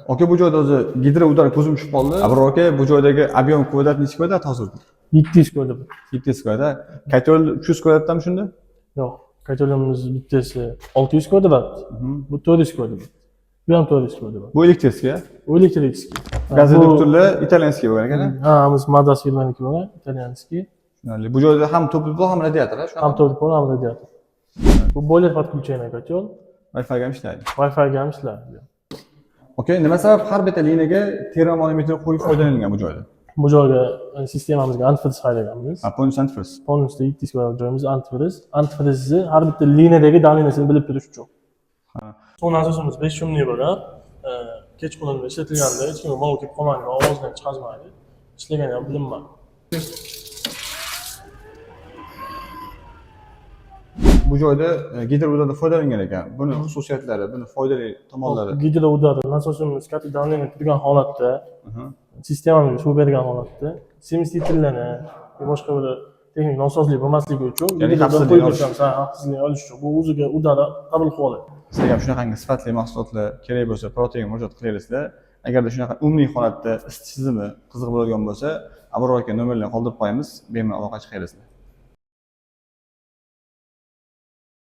Aka, bu joyda o'zi гидроудар ko'zim tushib qoldi. Abror aka, bu joydagi объем kvadrat nechi kvadrat hozir? 700 kvadrat. 700 kvadrat. Котёл 300 kvadratdami shunda? Yo'q, котёл imiz bittasi 600 kvadrat, bu 400 kvadrat. Bu ham 400 kvadrat. Bu электрический, a? Bu электрический. Газ редуктор lar итальянский bo'lgan ekan, a? Ha, biz Madas firmaniki bo'lgan, итальянский. Tushunarli. Bu joyda ham тёплый pol, ham radiator, a? Ham тёплый pol, ham radiator. Bu бойлер подключение котёл, Wi-Fi ga ham ishlaydi. Wi-Fi ga ham ishlaydi. Okey, nima sabab har bitta liniyaga termomanometr qo'yib foydalanilgan bu joyda? Bu joyga sistemamizga антифриз haydaganmiz. Ha, полностью антифриз. Полностью 700 kvadrat joyimiz антифриз. Антифриз ni har bitta liniyadagi давление sini bilib turish uchun. Suv nasosimiz 5 shumli bo'ladi. Kechqurun ishlatilganda hech kimga mol kelib qolmaydi, ovozini ham chiqarmaydi. Ishlagani ham bilinmaydi. Bu joyda гидроудар da foydalangan ekan. Buni xususiyatlari, buni foydali tomonlari. Гидроудар nasosimiz katta давление turgan holatda, sistemamizga suv bergan holatda смеситель larni boshqa bir texnik nosozlik bo'lmasligi uchun Ya'ni гидроудар xavfsizlikni qo'yib olish. beramiz. Ha, xavfsizlikni olish uchun bu o'ziga удар qabul qilib oladi. Sizlarga ham shunaqangi sifatli mahsulotlar kerak bo'lsa, Protega murojaat qilaverasizlar. Agarda shunaqa umumiy holatda isitish tizimi qiziq bo'ladigan bo'lsa, Abror aka nomerlarini qoldirib qo'yamiz, bemalol aloqa chiqaverasizlar.